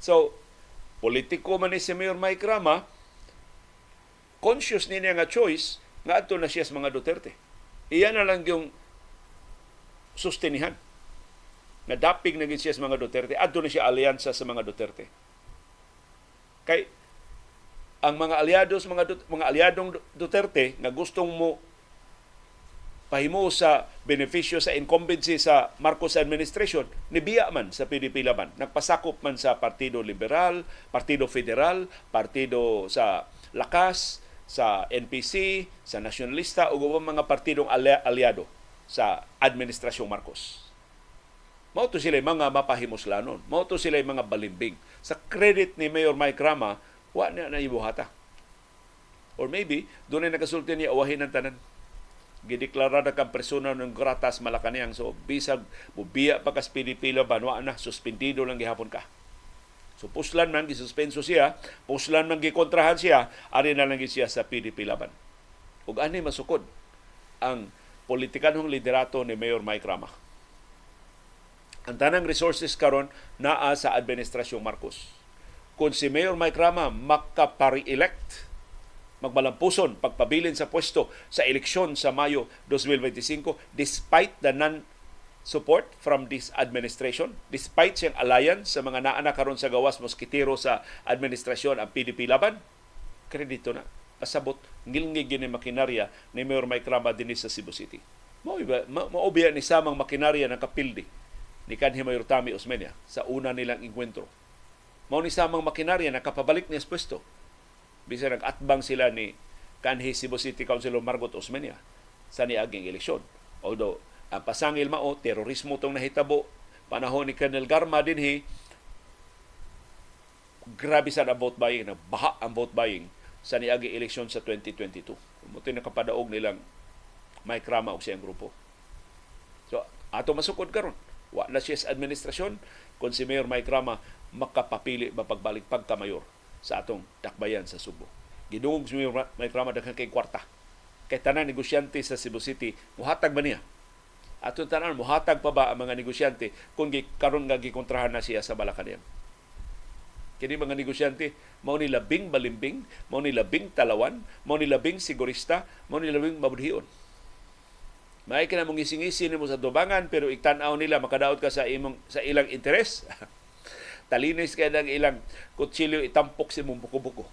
So, politiko man ni si Mayor Mike Rama, conscious niya nga choice nga adto na siya sa mga Duterte. Iya na lang yung sustinihan. Nga dapig na siya sa mga Duterte, adto na siya alyansa sa mga Duterte. Kay ang mga aliados, mga aliadong Duterte nga gustong mo pahimo sa benepisyo sa incumbency sa Marcos administration, nibiya man sa PDP Laban. Nagpasakop man sa Partido Liberal, Partido Federal, Partido sa Lakas, sa NPC, sa Nacionalista ug ubang mga partidong aliado sa administrasyong Marcos. Mao to sila mga mapahimuslanon. Mao to sila mga balimbing. Sa credit ni Mayor Mike Rama, wa na naibuhata. Or maybe, duna nakasulti niya, awahin ang tanan. Gideklara na kang persona non grata sa Malacanang. So, bisag mubiya pa kas PDP Laban, wa na, suspendido lang gihapon ka. So, puslan man, gisuspenso siya, puslan man gikontrahan siya, ari na lang siya sa PDP Laban. Ug ani masukod ang politikanhong liderato ni Mayor Mike Rama. Ang tanang resources karon naa sa administrasyong Marcos. Kung si Mayor Mike Rama makapari-elect, magmalampuson pagpabilin sa pwesto sa eleksyon sa Mayo 2025 despite the non support from this administration, despite siyang alliance sa mga naa na karon sa gawas, moskitero sa administrasyon, ang PDP Laban, kredito na. Pasabot, ngilngig gini makinarya ni Mayor Mike Rama dinhi sa Cebu City. Mao mao biya ni samang makinarya ng kapildi ni kanhi Mayor Tommy Osmeña sa una nilang engkwentro. Mao ni samang makinarya nakapabalik niya sa pwesto. Bisan nag-atbang sila ni kanhi Cebu City Councilor Margot Osmeña sa niaging eleksyon. Although, ang pasangil mao, terorismo tong nahitabo panahon ni Colonel Garma dinhi, grabe sa na vote buying, baha ang vote buying sa niaging eleksyon sa 2022. Mao nakapadaog nilang Mike Rama og siyang grupo. So, ato masukod karon. Wa na siya sa administrasyon kung si Mayor Mike Rama makapapili ba pagbalik pagka-mayor sa atong dakbayan sa Subo. Gidungog si Mayor Mike Rama daghan kay kwarta. Kay tanan negosyante sa Cebu City muhatag ba niya? Atong tanan, muhatag pa ba ang mga negosyante kung karon nga gikontrahan na siya sa Malacanang? Kini mga negosyante mao ni labing balimbing, mao ni labing talawan, mao ni labing sigurista, mao ni labing mabudhion. May ka na mong ngising-ngisi nimo sa dubangan, pero igtan-aw nila makadaot ka sa imong sa ilang interes. Talinis kay ng ilang kutsilyo itampok sa imong buko-buko.